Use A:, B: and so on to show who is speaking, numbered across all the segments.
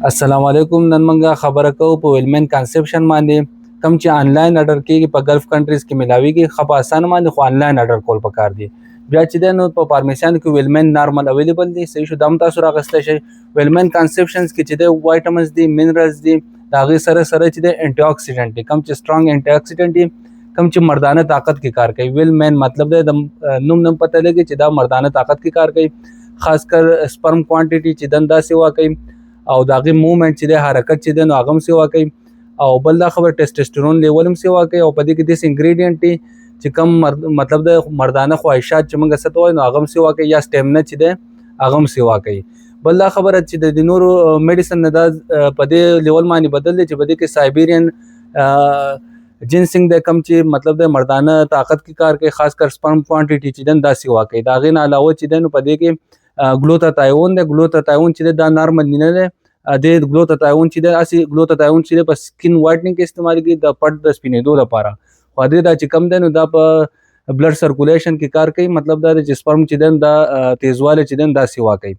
A: السلام علیکم. نن موږ خبره کوو په ویلمن کانسپشن باندې، کوم چې آنلاین ارډر کیږي، په ګلف کنټریز کې ملاویږي خپ آسان باندې، خو آنلاین ارډر کول پکار دي. بیا چې دی نو په فارمیسیانو کې ویلمن نارمل اویلیبل دي. صحیح شو، دم تاسو راغستلی شئ. ویلمن کانسپشنز کې چې دی وایټامنز دي، منرلز دي، د هغې سره سره چې دی انټي اکسیډنټ دي، کوم چې سترانګ انټي اکسیډنټ دي، کوم چې مردانه طاقت کې کار کوي. ویلمن مطلب دی د نوم نم پته لګي چې دا مردانه طاقت کې کار کوي، خاص کر سپرم کوانټیټي چې دن دا سیوا کوي او د هغې موومنټ چې دی، حرکت چې دی، نو هغه هم سیوا کوي. او بل دا خبر ټیسټوسټرون لیول هم سیوا کوي. او په دې کې داسې انګریډینټ دي چې کم مطلب د مردانه خواهشات چې موږ څه ته وایو، نو هغه هم سیوا کوي، یا سټیمنا چې دی هغه هم سیوا کوي. بل دا خبره چې د نورو میډیسن نه دا په دې لیول باندې بدل دی چې په دې کې سایبیرین جنسینګ دی، کم چې مطلب د مردانه طاقت کې کار کوي، خاص کر سپرم کوانټیټي چې دن دا سیوا کوي. د هغې نه علاوه چې دی نو په دې کې ګلوتاتایون دی. ګلوتاتایون چې دی دا نارمل نه دی. د ګلوتاتایون چې دی، هسې ګلوتاتایون چې دی په سکین وایټنینګ کې استعمالېږي، د پټ د سپینېدو لپاره، خو دې دا چې کم دی نو دا په بلډ سرکولیشن کې کار کوي. مطلب دا دی چې سپرم چې دی دا تیزوالی چې دی دا سیوا کوي.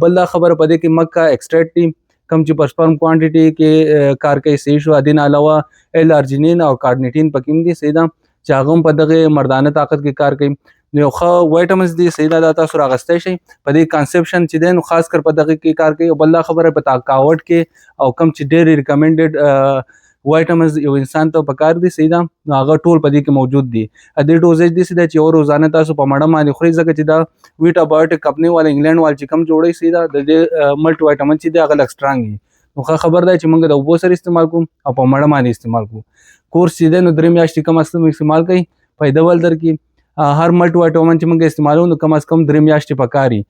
A: بل دا خبره په دې کې مکه ایکسټریکټ دی، کوم چې پر سپرم کوانټیټي کې کار کوي. صحیح شو، دې نه علاوه ال ارجینین او کارنیټین پکې دي. صحیح ده، چې هغه هم په دغه مردانه طاقت کې کار کوي. نو یو ښه وایټامنز دي. صحیح ده، دا تاسو راغستی شئ. په دې کانسپشن چې دی نو خاص کر په دغه کې کار کوي. او بل دا خبره په تاکاوټ کې او کوم چې ډېر ریکمنډډ وایټامنز یو انسان ته پکار دي، صحیح ده، نو هغه ټول په دې کې موجود دي. د دې ډوزیج داسې دی چې یو روزانه تاسو په مړه باندې خورئ، ځکه چې دا ویټا بایوټیک کمپنۍ والا، انګلینډ والا چې کوم جوړوي، صحیح ده، د دې ملټي وایټامن چې دی هغه لږ سټرانګ وي. نو ښه خبر ده چې موږ د اوبو سره استعمال کوو او په مړه باندې استعمال کوو. کورس چې دی نو 3 میاشتې کم از کم استعمال کړئ، فایده ول درکړي. هر ملټي وایټامن چې موږ استعمالوو نو کم از کم 3 میاشتې پکاري،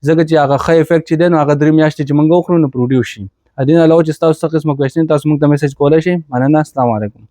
A: ځکه چې هغه ښه افیکټ چې دی نو هغه 3 میاشتې چې موږ وخورو نو پروډیوس شي. دې نه علاوه چې ستاسو څه قسمه کوېشن، تاسو موږ ته میسج کولی شئ. مننه، السلام علیکم.